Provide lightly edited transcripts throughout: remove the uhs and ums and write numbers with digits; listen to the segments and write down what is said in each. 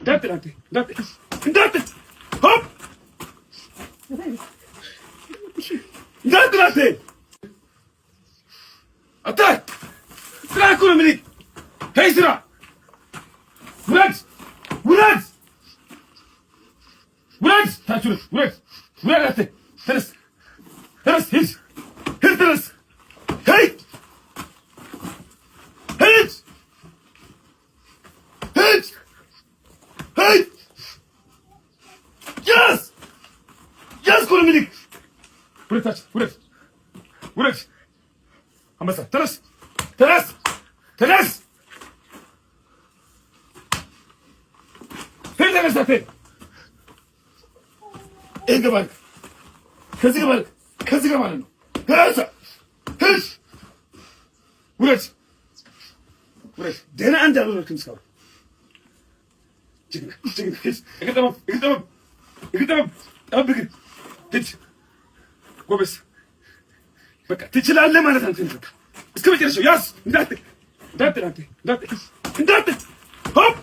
እንዳትል አንተ፣ እንዳትል፣ እንዳትል፣ ሆፕ፣ እንዳትል አንተ። Attack! ስራ እኮ ነው የምልህ። ተይ ስራ። ውረድ፣ ውረድ፣ ውረድ፣ ታች ውረድ፣ ውረድ፣ ውረድ። አንተ ተነስ፣ ተነስ፣ ሂድ፣ ሂድ፣ ተነስ፣ ሂድ፣ ሂድ፣ ሂድ፣ ሂድ። ያዝ፣ ያዝ እኮ ነው የምልህ። ውረድ፣ ታች ውረድ፣ ውረድ። አንበሳ ተነስ፣ ተነስ፣ ተነስ፣ ሂድ፣ ተነስ፣ ሂድ። ይሄን ገባ ከዚህ ገባ ከዚህ ጋር ማለት ነው። ተነስ፣ ሂድ፣ ውረድ፣ ውረድ። ደህና አንድ አልወረድክም እስካሁን። ጀግና፣ ጀግና። ሂድ። እግር ጠበብ፣ እግር ጠበብ፣ እግር ጠበብ፣ ጠበብ እግር። ሂድ ጎበዝ። በቃ ትችላለህ ማለት አንተ በቃ እስከ መጨረሻው ያዝ። እንዳትል፣ እንዳትል አንተ፣ እንዳትል፣ እንዳትል፣ ሆፕ፣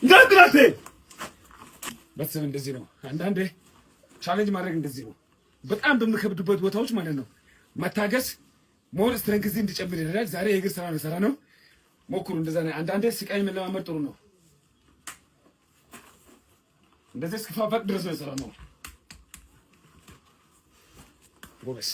እንዳትል አንተ። ቤተሰብ እንደዚህ ነው። አንዳንዴ challenge ማድረግ እንደዚህ ነው። በጣም በሚከብዱበት ቦታዎች ማለት ነው መታገስ more strength እንዲጨምር ይረዳል። ዛሬ የእግር ስራ ነው የሰራ ነው። ሞክሩ። እንደዛ ነው። አንዳንዴ ስቃይ መለማመድ ጥሩ ነው። እንደዚህ እስኪፋፋቅ ድረስ ነው የሰራ ነው። ጎበዝ።